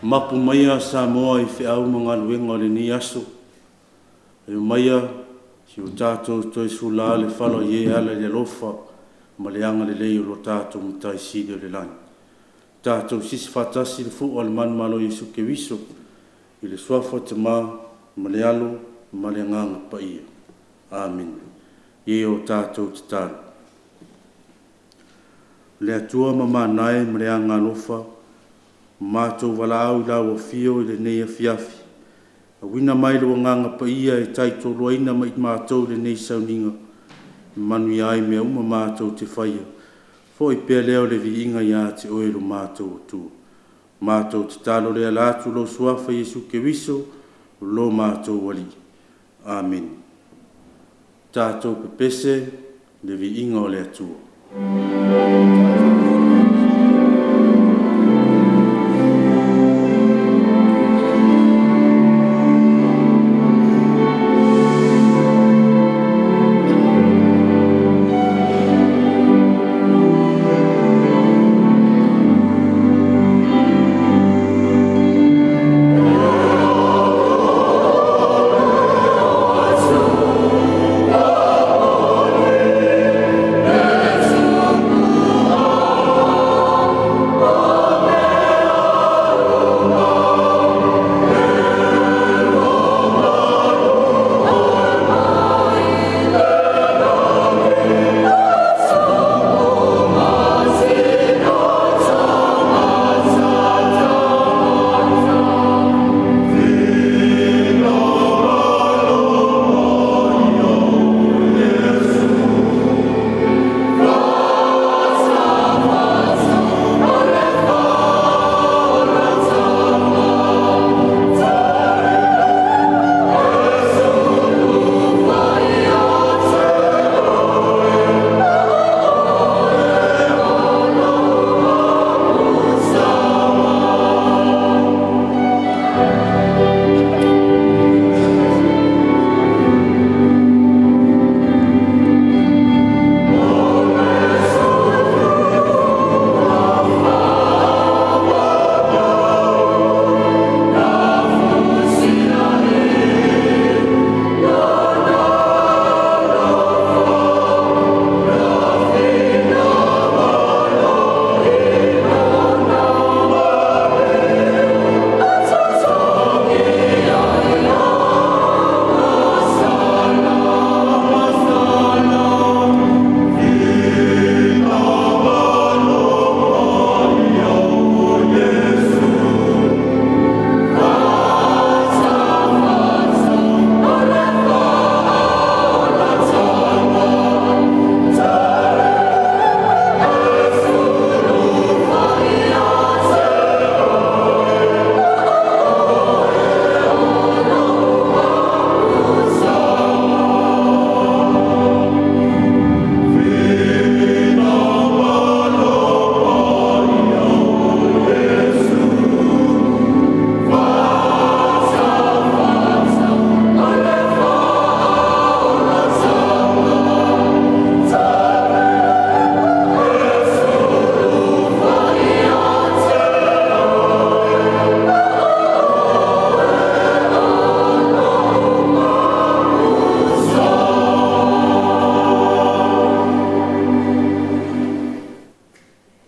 Mapu maia Samoa i feau ma galuega o lenei aso. Afio maia se i o tatou toe sula le fala i e ala i le alofa ma le agalelei o lo tatou Matai Sili o le lagi. Tatou sisi faatasi le fua o le manumalo o Iesu Keriso i le Suafa o le Tama ma le Alo ma le Agaga Paia. Amene. Ia o tatou tatalo. Le Atua mamanae ma le agaalofa, matou valaau i lau afio i lenei afiafi, auina mai lou Agaga Paia e taitoluaina ma i matou lenei sauniga, e manuia ai mea uma matou te faia. Foi pea lea o le viiga ia te Oe lo matou Atua. Matou tatalo lea ala atu i lou Suafa Iesu Keriso, o lo matou Alii. Amene. Tatou pepese le viiga o le Atua.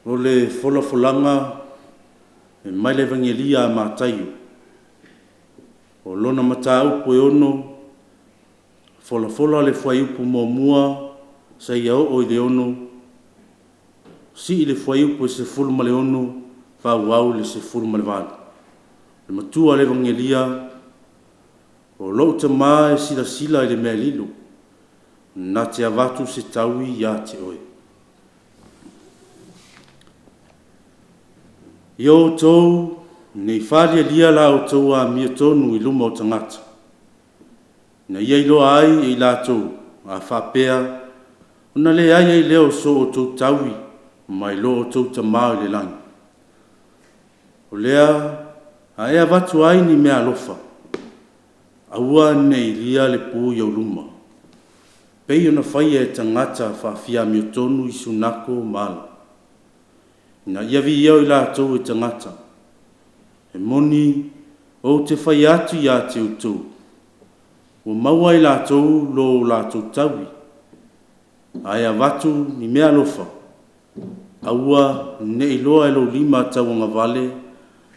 O le folafolaga e mai le Evagelia a Mataio, o lona mataupu e 6, folafola le fuaiupu 1 seia oo i le 6, sii le fuaiupu e 16, faaauau le 18. Le matua o le Evagelia, o lou Tama e silasila i le mea lilo, na te avatu se taui ia te oe. Ia outou ne i falialia la outou amiotonu i luma o tagata, ina ia iloa ai e i latou, a faapea, ona leai ai lea o so outou taui mai lo outou Tama i le lagi. O lea a e avatu ai ni meaalofa, aua ne i ilia le pu i ou luma, pei ona faia e tagata faafiamiotonu i sunako ma ala, ina ia viia i latou e tagata. E moni, ou te fai atu ia te outou, ua maua e latou lo latou taui, ae avatu ni meaalofa, aua ne i iloa e lou lima tauagavale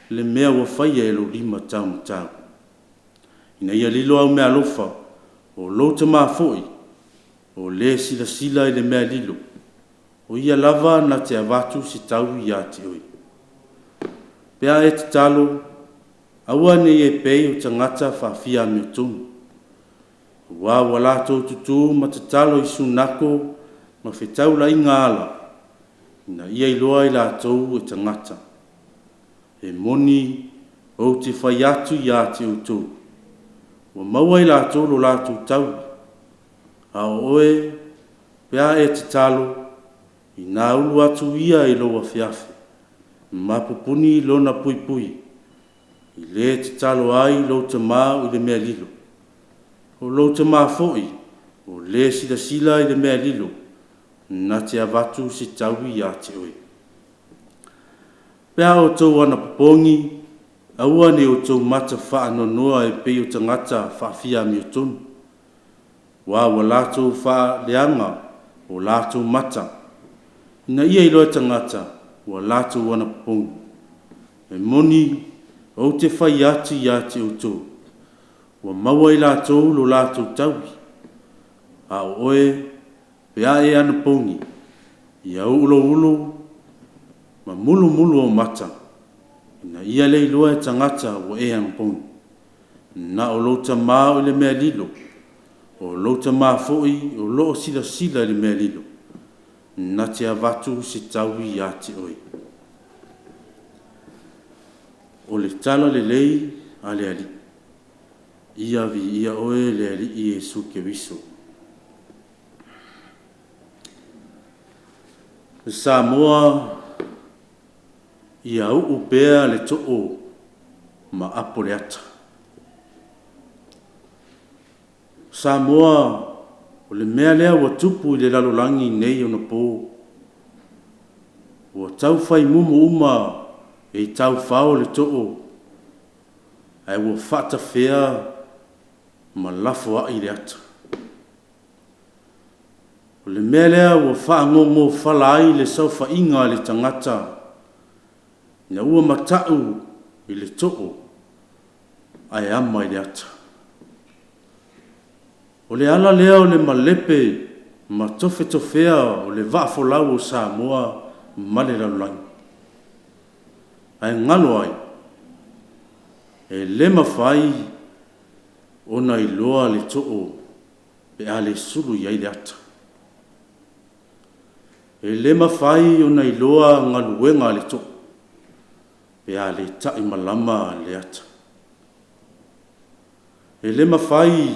le mea ua faia e lou lima taumatau, ina ia lilo au meaalofa, o lou Tama foi, o le silasila i le mea lilo, o ia lava na te avatu se taui ia te oe. Pe a e tatalo, aua ne i e pei o tagata faafia amiotonu, aua ua latou tutū ma tatalo i sunako ma fetaulaiga ala, ina ia iloa i latou e tagata. E moni, ou te fai atu ia te outou, ua maua e latou lo latou taui, a o oe, pe a e tatalo, inā ulu atu ia i lou afeafe, ma pupuni lona puipui, i le tatalo ai lou Tama i le mea lilo. O lou Tama foi, o le silasila i le mea lilo, na te avatu se taui ia te oe. Pe a outou anapopogi, aua ne i outou mata faanoanoa e pei o tagata faafia amiotonu, aua ua latou faaleaga o latou mata, ina ia iloa e tagata ua latou anapopogi. E moni, ou te fai atu ia te outou, ua maua e latou lo latou taui, a o oe, pe a e anapogi, ia uu lou ulu ma mulumulu ou mata, ina ia le iloa e tagata ua e anapogi, na o lou Tama o i le mea lilo, o lou Tama foi o loo silasila i le mea lilo, na te avatu se taui ia te oe. O le tala lelei a le Alii. Ia viia oe le Alii Iesu Keriso. Samoa, ia uu pea le too ma apo le ata. Samoa, o le mea lea ua tupu i le lalolagi nei ona po, ua taufai mumu uma e taufao le too, ae ua faatafea ma lafoai le ata. O le mea lea ua faagogofala ai le saofaiga a le tagata, ina ua matau i le too ae ama i le ata. O le ala lea o le malepe ma tofetofea o le vaafolau o Samoa ma le lalolagi. Ae galo ai, e le mafai ona iloa le too pe a le sulu i ai le ata. E le mafai ona iloa galuega a le too pe a le ta'imalama le ata. E le mafai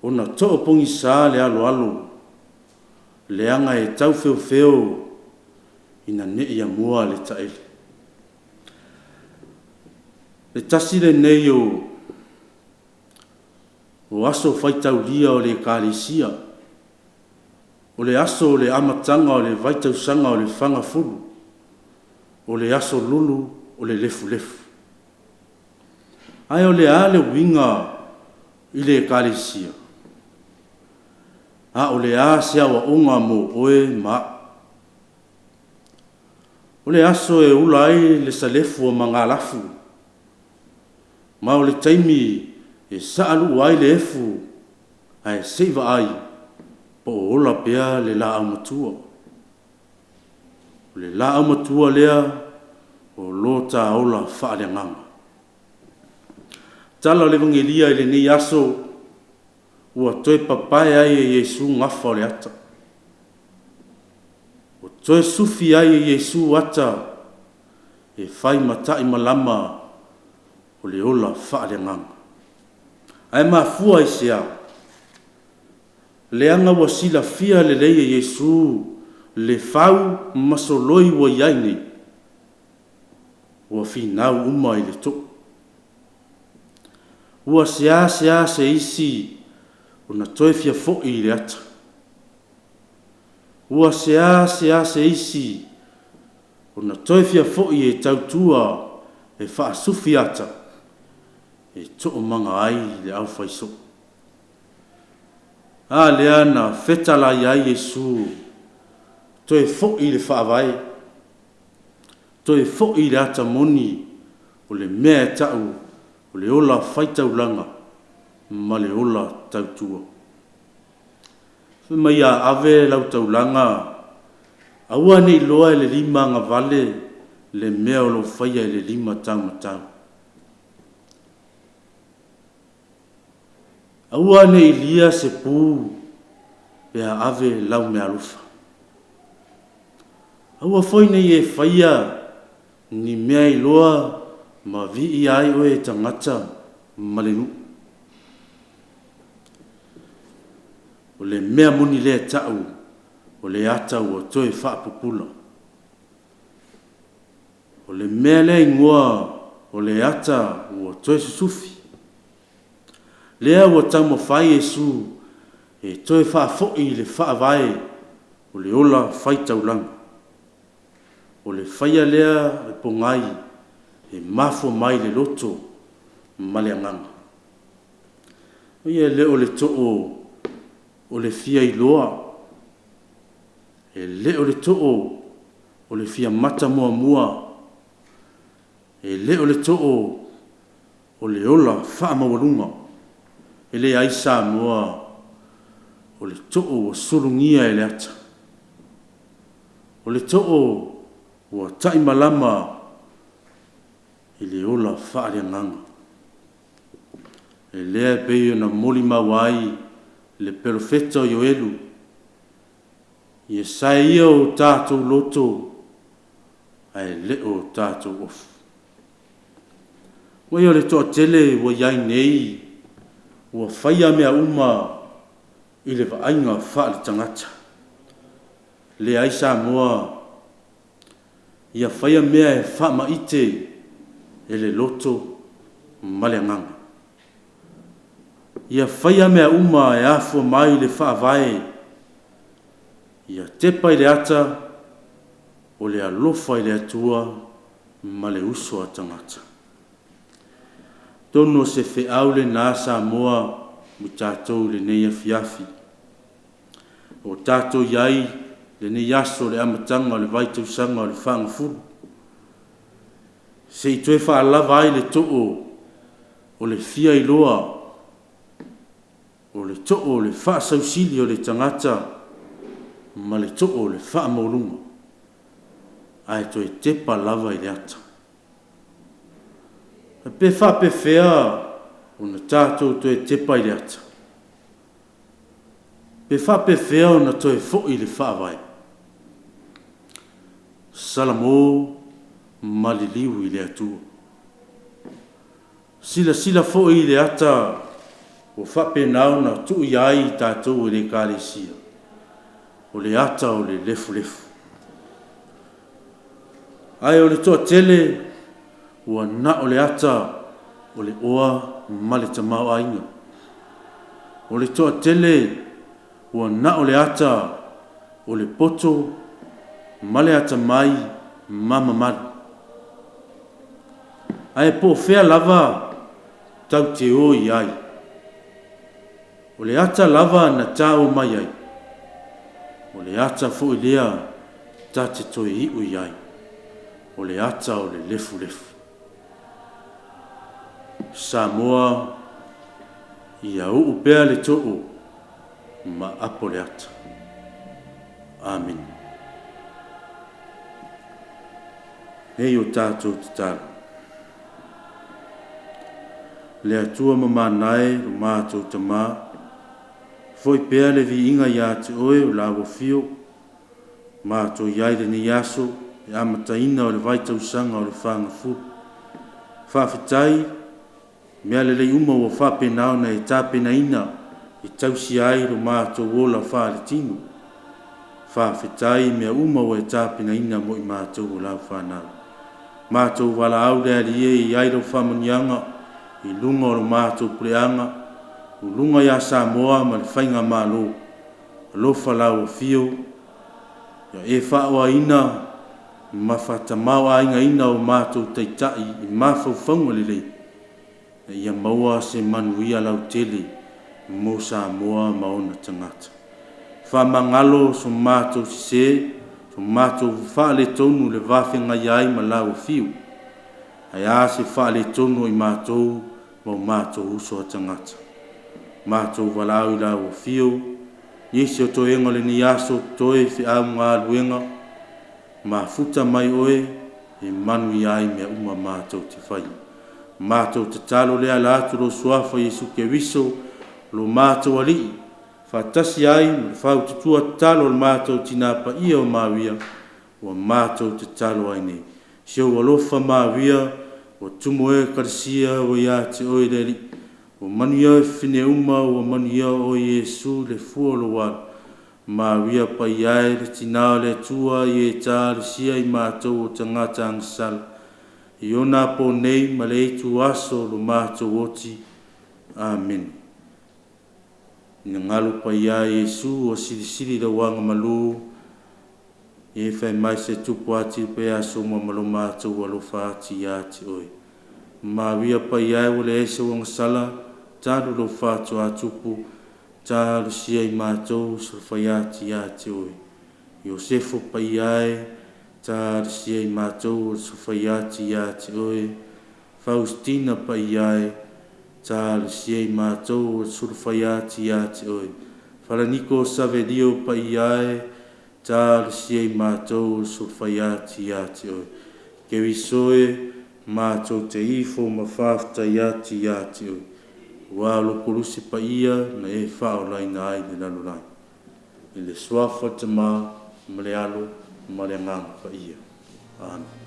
ona too pogisa le aloalo, leaga e taufeofeo ina ne i amua le taele. E tasi lenei o aso faitaulia o le Ekalesia, o le aso o le amataga o le vaitausaga o le Fagafulu, o le aso lulu o le lefulefu. Ae o le a le uiga i le Ekalesia? A o le a se aoaoga mo oe ma a'u? O le aso e ula ai le salefu o magalafu, ma o le taimi e saaluu ai le efu ae se i vaai po o ola pea le laau matua. O le laau matua lea o lo ta ola faaleagaga. Tala o le Evagelia i lenei aso, ua toe papae ai e Iesu gafa o le ata. Ua toe sufi ai e Iesu ata e fai ma ta'imalama o le ola faaleagaga. Ae mafua i se a? Leaga ua silafia lelei e Iesu le fau ma soloi ua i ai nei, ua finau uma i le too. Ua seāseā se isi ona toe fia fo'i i le ata. Ua seāseā se isi ona toe fia fo'i e tautua e faasufi ata e toomaga ai le aufaisoo. A lea na fetalai ai Iesu, toe foi i le faavae, toe foi i le ata moni o le mea e tau o le ola faitaulaga ma le ola tautua. Fai mai a ave lau taulaga, aua ne i iloa e le lima agavale le mea o lo o faia e le lima taumatau. Aua ne i ilia se pu pe a ave lau meaalofa. Aua foi ne i e faia ni mea iloa ma viia ai oe e tagata ma le nuu. O le mea moni lea e tau o le ata ua toe faapupula. O le mea lea e igoa o le ata ua toe susufi. Lea ua taumafai Iesu e toe faafoi i le faavae o le ola faitaulaga. O le faia lea e pogai e mafua mai le loto ma le agaga. Ia e le o le too o le fia iloa, e le o le too o le fia mata muamua, e le o le too o le ola faamaualuga. E leai Samoa, o le too ua sulugia e le ata. O le too ua taimalama i le ola faaleagaga. E lea e pei ona molimau ai le perofeta o Ioelu, ia sae ia o tatou loto ae le o tatou ofu. Ua ia o le toatele ua i ai nei, ua faia mea uma i le vaaiga faale-tagata. Leai Samoa, ia faia mea e faamaite e le loto ma le agaga. Ia faia mea uma e afua mai le faavae, ia tepa i le ata o le alofa i le Atua ma le uso a tagata. Atonu o se feau lena Samoa mo tatou i lenei afiafi. O tatou i ai lenei aso i le amataga o le vaitausaga o le fagafulu, se i toe faalava ai le too o le fia iloa, o le too o le faasausili o le tagata ma le too o le faamaualuga, ae toe tepa lava i le ata. Pe faapefea ona tatou toe tepa i le ata? Pe faapefea ona toe foi i le faavae? Salamo ma liliu i le Atua. Silasila foi i le ata ua faapena ona tuu i ai i tatou e le Ekalesia, o le ata o le lefulefu. Ae o le toatele ua na o le ata o le oa ma le tamaoaiga. O le toatele ua na o le ata o le poto ma le atamai ma mamalu. Ae po o fea lava tatou te o i ai, o le ata lava na taua mai ai, o le ata foi lea ta te toe iu i ai, o le ata o le lefulefu. Samoa, ia uu pea le too ma apo le ata. Amene. Nei o tatou tatalo. Le Atua mamana e, lo matou Tama, foi pea le viiga ia te oe o lau afio, matou i ai lenei aso, e amataina o le vaitausaga o le fagafulu. Faafetai, mea lelei uma ua faapena ona e tapenaina e tausia ai lo matou ola faaletino. Faafetai mea uma ua e tapenaina mo i matou o lau fanau. Matou valaau le Alii e i ai lau faamanuiaga i luga o lo matou puleaga, o luga ia Samoa ma le faigamalo. Alofa lau afio, ia e faaoaina ma faatamāo'aigaina o matou taita'i i mafaufauga lelei, ina ia maua se manuia lautele mo Samoa ma ona tagata. Faamagalo so matou sesē, so matou faaletonu i le va feagai ai ma lau afio, ae a se faaletonu o i matou ma o matou uso a tagata. Matou valaau i lau afio, nisi o toega o lenei aso totoe i feau ma galuega, mafuta mai oe e manuia ai mea uma matou te faia. Matou tatalo lea ala atu i lou suafa Iesu Keriso lo matou Alii, faatasi ai ma le faututua tatalo a le matou Tina Paia o Maria, ua matou tatalo ai nei. Si ou alofa Maria, ua tumu ai Ekalesia ua ia te oe le Alii, ua manuia oe fafine uma, ua manuia oe Iesu le fua o lou alo. Maria paia e, le Tina o le Atua, ia e talosia i matou o tagata agasala, i ona apo nei ma le ituaso o lo matou oti. Amene. Finagalo paia e Iesu ua silisili i lau agamalu, e fai mai se tupu ati pe aso ma lo matou alofa ati ia te oe. Maria paia e, ua leai se agasala, talu lou faatoa tupu, talosia i matou sulufai ati ia te oe. Iosefo paia e, talosia i matou o le sulufai ati ia te oe. Faustina paia e, talosia i matou o le sulufai ati ia te oe. Falaniko Savelio paia e, talosia i matou o le sulufai ati ia te oe. Keriso e, matou te ifo ma faafetai ati ia te oe, ua o lo koluse paia na e faaolaina ai le lalolagi. I le suafa o le Tamā ma le Alo ma le Agaga Paia. Amen.